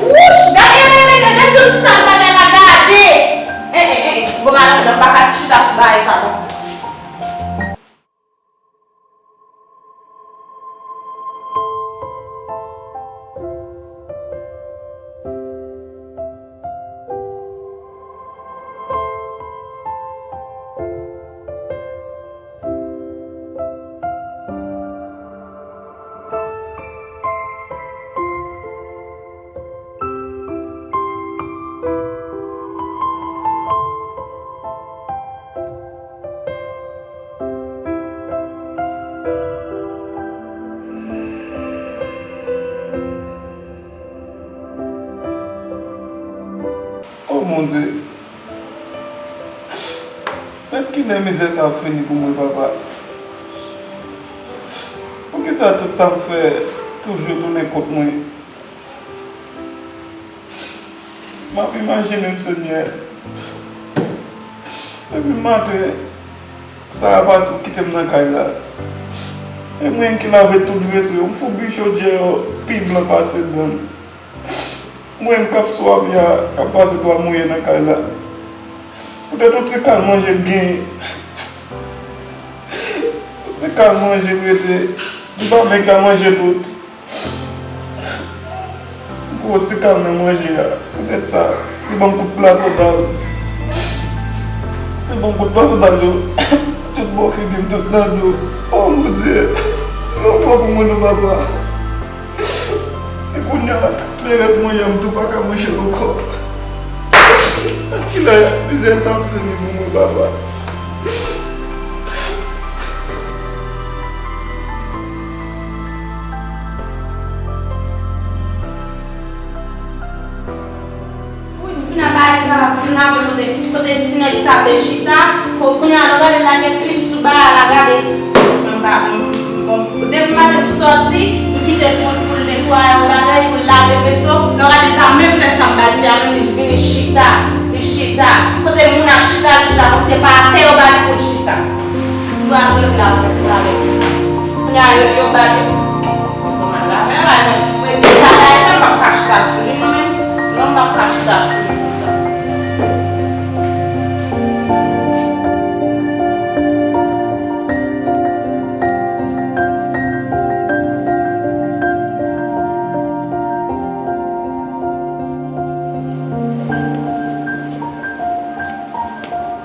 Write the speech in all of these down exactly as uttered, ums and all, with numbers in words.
Wouch! Gade, gade, gade, gade jan sal bagay la, gade! Eh, eh, eh, gwo madanm nan pa ka chita sou bagay sa konsa. O Bondye, mèt kilè mizè sa ap fini pou mwen, papa? Poukisa tout sa m fè toujou tounen kont mwen? M ap imajine m, Senyè, depi maten, Sara pati kite m nan kay la. E mwen ki lave tout veso yo, m foubi chodyè yo pi blan pase dan m. Mwen k ap swave a, k ap pase twa mouye nan kay la. Poutèt yon ti kal manje l genyen. Yon ti kal manje l rete. Li pa menm ka manje tout. M pran yon ti kal nan manje a. Poutèt sa, li ban m kout plasanta. Li ban m kout plasanta yo. Tout bò figi m, tout nan do. O Bondye, se yon fwa pou mwen non, papa. E kounye a, men rès mwen an, m tou pa ka manje l ankò. Kilè mizè sa ap fini pou mwen, papa? Wi, m fin ap bay sa la, m fin ap kote, kote ti nèg sa te chita. Ko-, kounye a, lè w gade la, gen plis sou bagay la, gade. M pa, m, m, bon, depi maten m sòti, m kite l pou, pou l netwaye yon bagay, pou l lave veso. Lè w gade, l pa menm fè sa m ba l fè a, menm li vini chita, li chita. Kote moun ap chita, li chita, kòmsi se pa atè yo ba li pou l chita. M pral regle avèk, m pral regle. Kounye a, yo, yo ba l, yo. Bon, m al lave, m al lave. Mwen, depi bagay sa, m p ap ka chita sou li, mwen menm. Non, m p ap ka chita sou li konsa.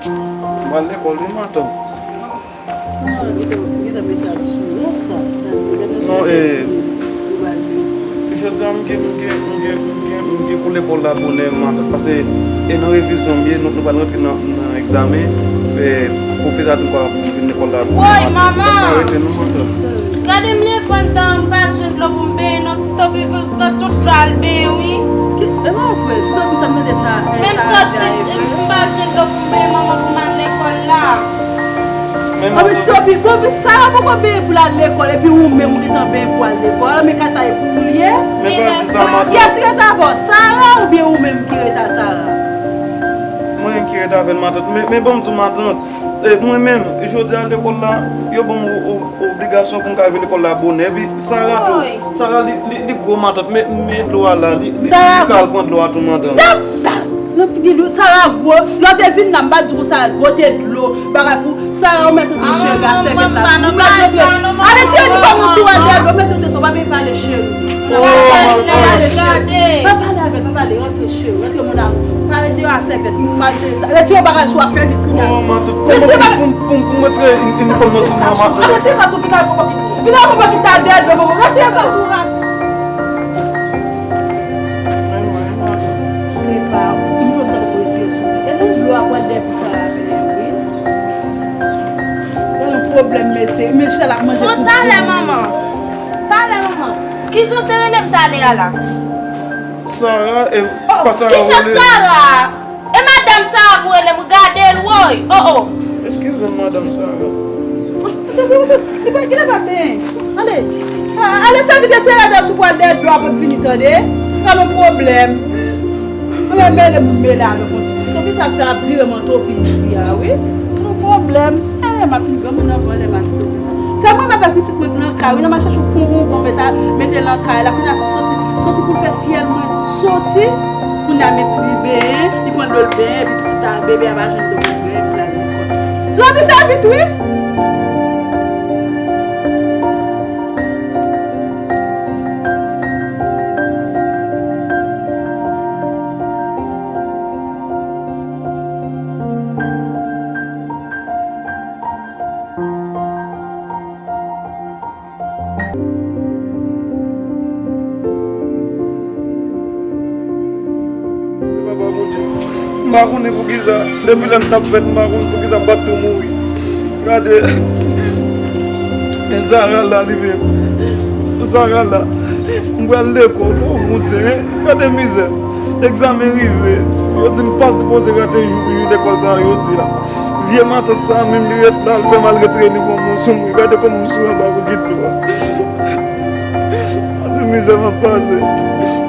M pral lekòl wi, matant. Non, li te, li te mete al sou rès la. Non, e, jodi a, m gen, m gen, m gen, m gen, m gen pou lekòl la bonè, matant, paske e nan revizyon m ye, nou, nou pral rantre nan, nan egzamen, e, pwofesè a di m pa pou m vin lekòl la bonè, matant. Woy, manman! Fòk mwen rete, non, matant. Gade m leve anndan, m pa jwenn dlo pou m benyen, non, Ti Topi vin pran tout dlo al benyen, wi. Ki, e pa vre, Ti Topi sa m tande sa, e, menm sa sòti, m pa jwenn dlo pou m benyen, manman, pou m al lekòl la. Men anpil Ti Topi, bon, men Sara poko benyen pou l al lekòl, epi ou menm ou gentan benyen pou al lekòl. Men kay sa e pou ou l ye. Men pa di sa, matant. Kiyès ki rete avè w? Sara oubyen ou menm ki rete a Sara? Mwen menm ki rete avè l, matant. Men, men ban m di w, matant, e, mwen menm, jodi a lekòl la, yo ban m o-, o-, obligasyon pou m ka rive lekòl la bonè. Epi Sara tou, Sara li, li, li gwo, matant, men, men dlo a la, li, li, li ka al pran dlo a tou, matant. Dap, dap! Nan figi l, Sara gwo. Lè w te vin la, m pa di w Sara gwo te dlo. Bagay pou Sara, ou mèt antre cheri a sèvyèt la. Ou mèt antre. Ale tire inifòm ou sou al dèyè dlo, mèt antre sou, pa vin pale cheri. Oh, manman. Pa pale avè l, pa pale, rantre cheri, rantre mon amour. Pa retire a sèvyèt, pa retire sa. Retire bagay sou a, fè vit kounye a. Oh, matant. Retire bagay. Pou m, pou m, pou m retire inifòm nan sou mwen, matant. Retire sa sou, vin avè papa, vin avè papa, vin ta dèyè dlo, papa. Retire sa sou la. Epa, m jwenn sa pou retire sou li. E nan dlo a pral dèyè pi sa la menm, wi. Gade yon pwoblèm, mesye. Mesye la ap manje tout. Bon, talè, manman. Talè, manman. Kijan w te rele m talè a la? Sara, e, oh, pa Sara, kijan rele Sara? E madanm Sara pou rele m, gade l, woy. Oh, oh. Eskize m, madanm Sara. Li pa, li pa benyen. Ale. A, ale fè vit, retire dlo sou pral dèyè dlo a pou n fini, tande. Pa gen pwoblèm. Mwen mele moun mele avèk yon ti fi. Sofi sa fè ap vire m an topi isi a, wi. Pa gen pwoblèm. Eh, m ap fin granmoun nan vòlè m a ti topi sa. Se mwen menm avèk pitit mwen k nan kay, wi, nan m al chèche yon bonbon, mete, mete l nan kay la, kounye a soti, Soti pou l fè fiyèl mwen soti. Kounye a, mesye li benyen, li pran dlo l benyen, epi pitit la, bebe a pa jwenn dlo pou l benyen, pou l al lekòl. Ti w ap fè vit, wi! Se papa Bondye. M pa konnen poukisa, depi lè m t ap fèt, m pa konnen poukisa m pa t tou mouri. Gade, men Zara la, li menm. Zara la, m pral lekòl, o Bondye, gade mizè. Egzamen rive, yo di m pa sipoze rate jou, jou lekòl sa a jodi a. Vye matant sa a menm, li ret la, l fè m al retire inifòm mwen sou mwen. Gade kòman m sou anba bokit dlo a. Gade mizè m ap pase.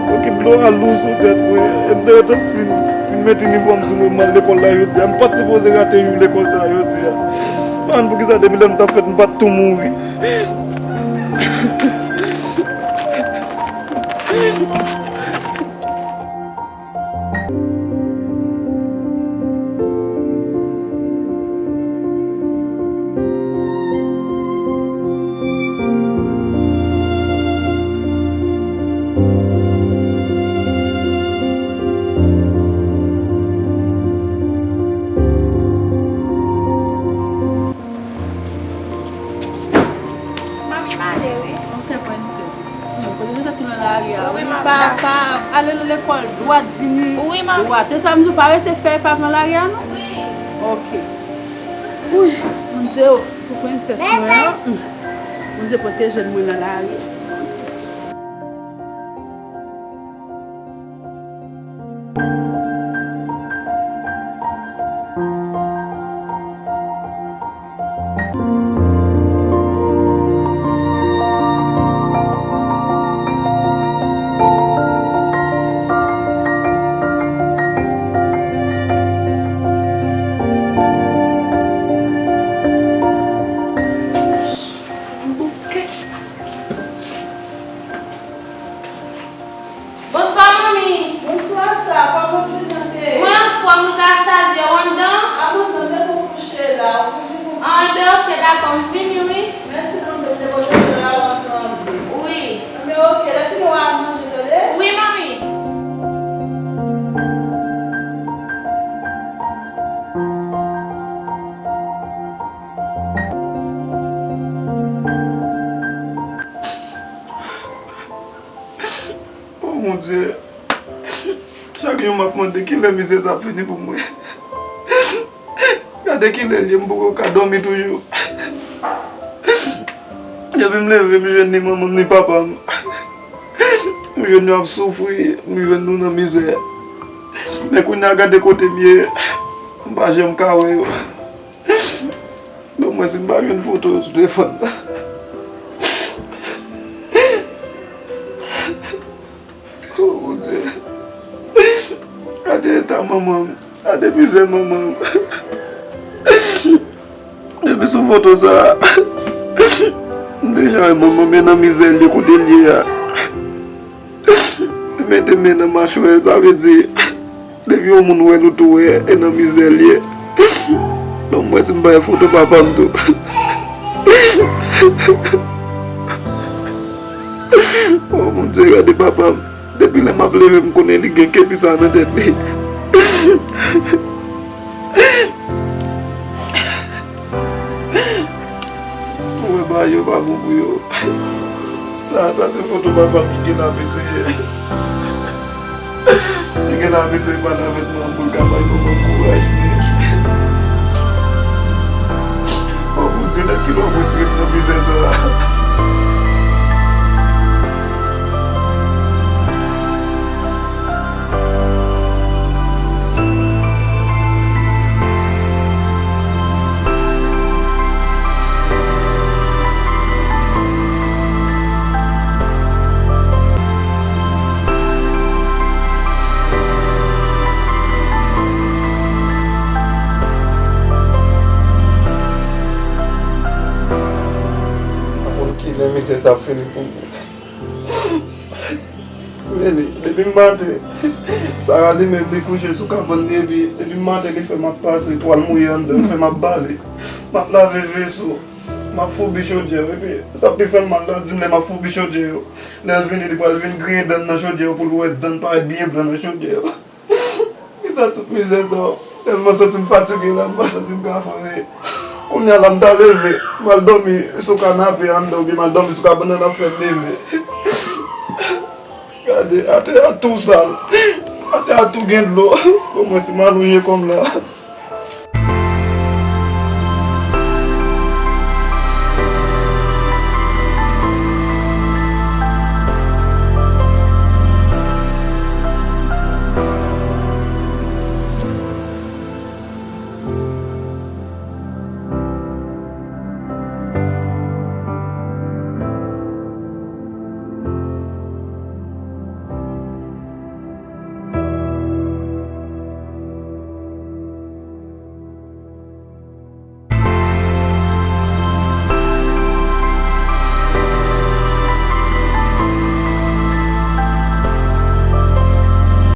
Bokit dlo a lou sou tèt mwen. E m te gentan fin, fin met inifòm sou mwen, m al lekòl la jodi a. M pa t sipoze rate jou lekòl sa a jodi a. M pa konn poukisa depi lè m t ap fèt, m pa t tou mouri. Manmi, m ale, wi. Ok, prensès. Kote nou te tou nan lari a? Wi, manmi. Pa, pa ale nan lekòl dwat, vini dwat. E sa m di w, pa rete fè epav nan lari a, non? Wi. Ok. Wi, Bondye, o, pou prensès mwen an. Bondye pwoteje l mwen nan lari a. Bonswa, manmi. Bonswa, sa, kòman jounen an te ye? Mwen anfòm, wi, gras a Dye, ou anndan? A, mwen anndan, m te pou kouche la, ou kouvri pou mwen. An, enben, ok, dakò, m vini, wi. Mèsi, Bondye, m te pote flè a, ou anfòm. Wi. Enben, ok, lè fini, w a manje, tande? Wi, manmi. O Bondye, chak jou m ap mande kilè mizè sa ap fini pou mwen. Gade kilè l ye, m poko ka dòmi toujou. Depi m leve, m jwenn ni manman m, ni papa m. M jwenn yo ap soufri, m jwenn nou nan mizè. Men kounye a, gade kote m ye, m pa janm ka wè yo. Bon, mwen, si m pa jwenn foto yo sou telefòn nan. O Bondye. Gade eta manman m. Gade mizè manman m. Depi sou foto sa a, m deja wè manman m nan mizè l ye kote l ye a. Li mete men nan machwè, sa vle di, depi yon moun wè l, ou tou wè, e nan mizè l ye. Bon, m wè si m pa wè foto papa m tou. O Bondye, gade papa m. Depi lè m ap leve, m konnen li gen kepi sa nan tèt li. Ou wè bagay yo pa bon pou yo. Sa, sa se foto papa m ki gentan ap eseye. Li gentan ap eseye pale avèk mwen pou l ka bay manman m kouraj, men. O Bondye, nan kilè w retire m nan mizè sa a? Mwen pa konn kilè mizè sa ap fini pou mwen. Depi m maten, Sara li menm li kouche sou kabann li, epi depi m maten li fè m ap pase twal mouye anndan, li fè m ap bale. M ap lave veso, m ap foubi chodyè yo, epi sa pi fè m mal la, di m lè m ap foubi chodyè yo, lè l vini li pral vin griyen dan nan chodyè yo pou l wè dan parèt byen blan nan chodyè yo. Kisa tout mizè sa? Tèlman santi m fatige la, m pa santi m ka fè anyen. Kounye a la m ta leve, m al dòmi sou kanape anndan oubyen m al dòmi sou kabann nan, l ap fè m leve. Gade, atè a tou sal. Atè a tou gen dlo. Bon, mwen si m alonje kòm la.